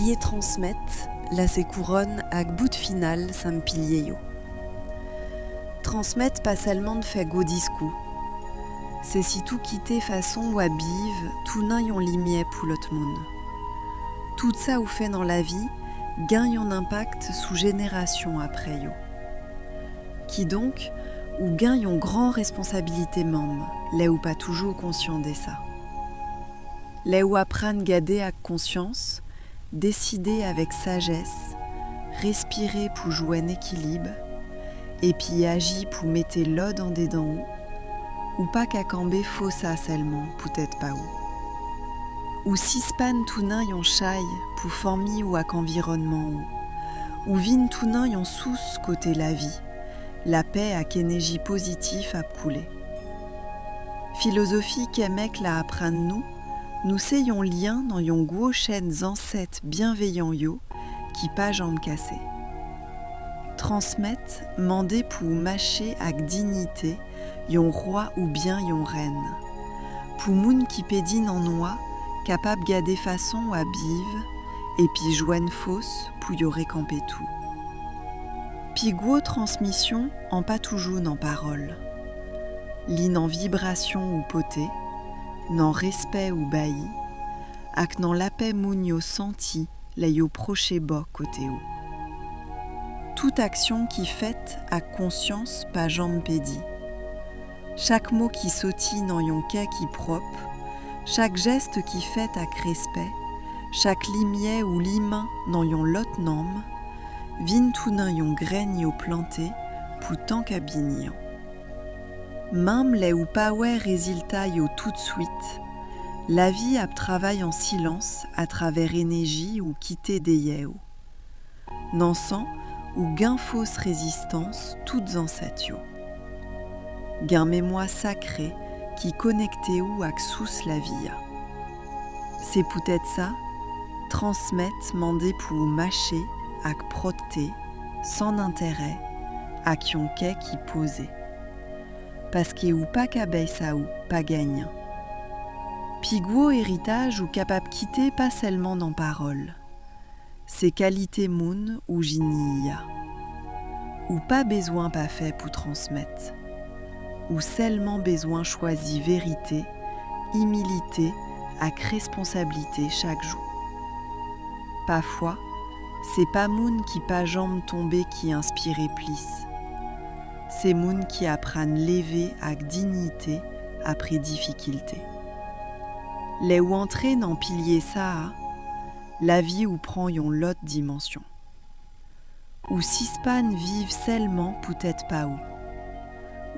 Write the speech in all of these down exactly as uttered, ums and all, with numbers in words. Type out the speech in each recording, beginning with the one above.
Pilye transmèt, la se kouròn ak bout final sanm pilye yo. Transmèt pa sèlman fè gwo diskou. Se sitou kite fason w ap viv tounen yon limyè pou lòt moun. Tout sa ou fè nan lavi gen yon enpak sou jenerasyon apre yo. Kidonk, ou gen yon gran responsabilite menm lè ou pa toujou konsyan de sa. Lè ou aprann gade ak konsyans, deside avèk sajès, respire pou jwenn ekilib, epi aji pou mete lòd andedan ou, ou pa ka kanbe fòs sa sèlman poutèt pa ou. Ou sispann tounen yon chay pou fanmi ou ak anviwònman ou. Ou vin tounen yon sous kote lavi, lapè ak enèji pozitif ap koule. Filozofi Kemek la aprann nou, nou se yon lyen nan yon gwo chèn zansèt byenveyan yo ki pa janm kase. Transmèt mande pou w mache ak diyite yon wa oubyen yon rèn. Pou moun ki pèdi nan nwa kapab gade fason w ap viv epi jwenn fòs pou yo rekanpe tou. Pi gwo transmisyon an pa toujou nan pawòl. Li nan vibrasyon ou pote, nan respè ou bayi, ak nan lapè moun yo santi lè yo pwoche bò kote ou. Tout aksyon ki fèt ak konsyans pa janm pèdi. Chak mo ki soti nan yon kè ki pwòp, chak jès ki fèt ak respè, chak limyè ou limen nan yon lòt nanm, vin tounen yon grenn yo plante pou tan k ap vini an. Menm lè ou pa wè rezilta yo toutswit, lavi ap travay an silans atravè enèji ou kite dèyè ou. Nan san ou gen fòs rezistans tout zansèt yo. Gen memwa sakre ki konekte ou ak sous lavi a. Se poutèt sa, transmèt mande pou ou mache ak pwòpte, san enterè, ak yon kè ki poze. Paske ou pa ka bay sa ou pa genyen. Pi gwo eritaj ou kapab kite pa sèlman nan pawòl. Se kalite moun ou vini a. Ou pa bezwen pafè pou transmèt. Ou sèlman bezwen chwazi verite, imilite ak responsablite chak jou. Pafwa, se pa moun ki pa janm tonbe ki enspire plis. Se moun ki aprann leve ak diyite apre difikilte. Lè ou antre nan pilye sa a, lavi ou pran yon lòt dimansyon. Ou sispann viv sèlman poutèt pa ou.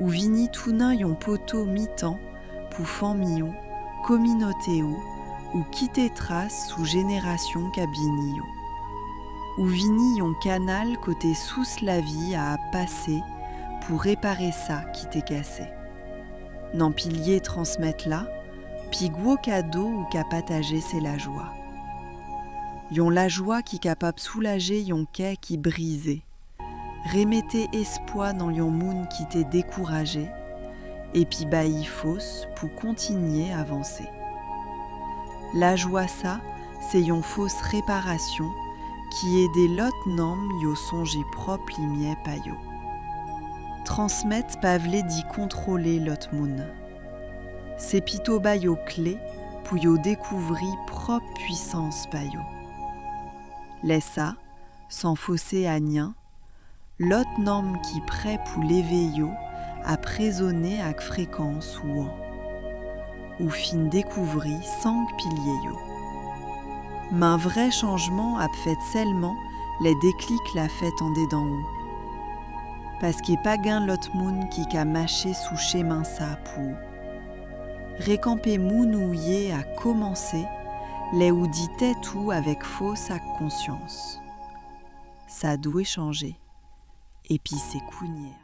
Ou vini tounen yon poto mitan pou fanmi ou, kominote ou, ou kite tras sou jenerasyon k ap vini yo. Ou vini yon kanal kote sous lavi a ap pase pou repare sa ki te kase. Nan pilye transmèt la, pi gwo kado ou ka pataje se lajwa. Yon lajwa ki kapab soulaje yon kè ki brize, remete espwa nan yon moun ki te dekouraje, epi ba li fòs pou kontinye avanse. Lajwa sa se yon fòs reparasyon ki ede lòt nanm yo sonje pwòp limyè pa yo. Transmèt pa vle di kontwole lòt moun. Se pito ba yo kle pou yo dekouvri pwòp pwisans pa yo. Lè sa, san fòse anyen, lòt nanm ki prè pou leve yo ap rezone ak frekans ou an. Ou fin dekouvri senk pilye yo. Men vrè chanjman ap fèt sèlman lè deklik la fèt andedan ou. Paske pa gen lòt moun ki ka mache sou chemen sa pou ou. Rekanpe moun ou ye a kòmanse lè ou di tèt ou avèk fòs ak konsyans. Sa dwe chanje, epi se kounye a.